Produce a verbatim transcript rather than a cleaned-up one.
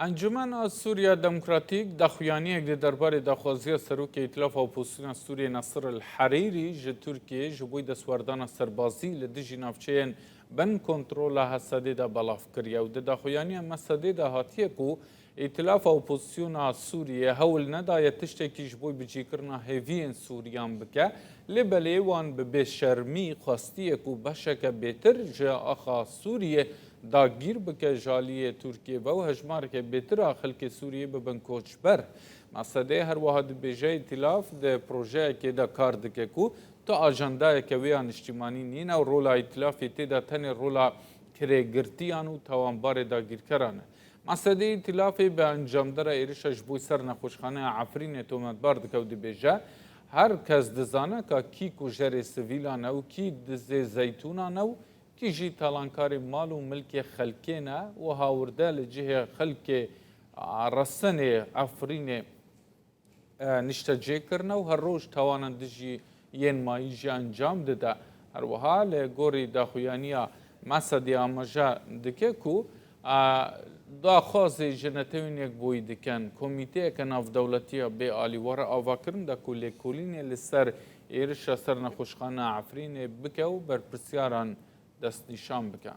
Encûmena Sûriya Demokratîk daxuyaniyek di derbarê daxwaziya Serokê Îtilafa Opozisyona Sûriyê Nasir El Herîrî ji Tirkiyê ji bo destwerdana serbazî li dijî navçeyên bin kontrola Hesedê de belav kiriye û di daxuyaniya Mesedê de hatiye ku Îtilafa Opozisyona Sûriyê hewl nedaye tiştekî ji bo bicîkirina hêviyên Sûriyan bike, lê belê wan bi bêşermî xwestiye ku beşeke bêtir ji axa Sûriyê dagîr bike ji aliyê Tirkiyê ve û hejmareke bêtir a xelkê Sûriyê bibin koçber. Mesedê her wiha dibêje, Îtîlaf di projeyekê de kar dike ku tu ajandayeke wê ya niştîmanî nîne û rola Îtîlafê tê de tenê rola kirêgirtiyan û tawanbarê dagîrkeran e. Mesedê Îtîlafê bi encamdara êrişa ji bo ser nexweşxaneya Efrînê tometbar dike û dibêje, her kes dizane ka kî kujerê sivîlan e û kî dizê zeytûnan e û kî jî talankarê mal û milkê xelkê ne û hawirde li cihê xelkê Resenê Efrînê, e, niştecê kirine û her roj tawanan dijî yên mayî jî encam dide. Her wiha li gorî daxuyaniya Mesedê amaje dike ku, e, daxwazê ji Netewên Yekbûyî dikin, komîteyeke navdewletî ya bê alî were avakirin de ku lêkolînê li ser êrişa ser nexweşxaneya Efrînê bike û berpirsyaran destnîşan bike.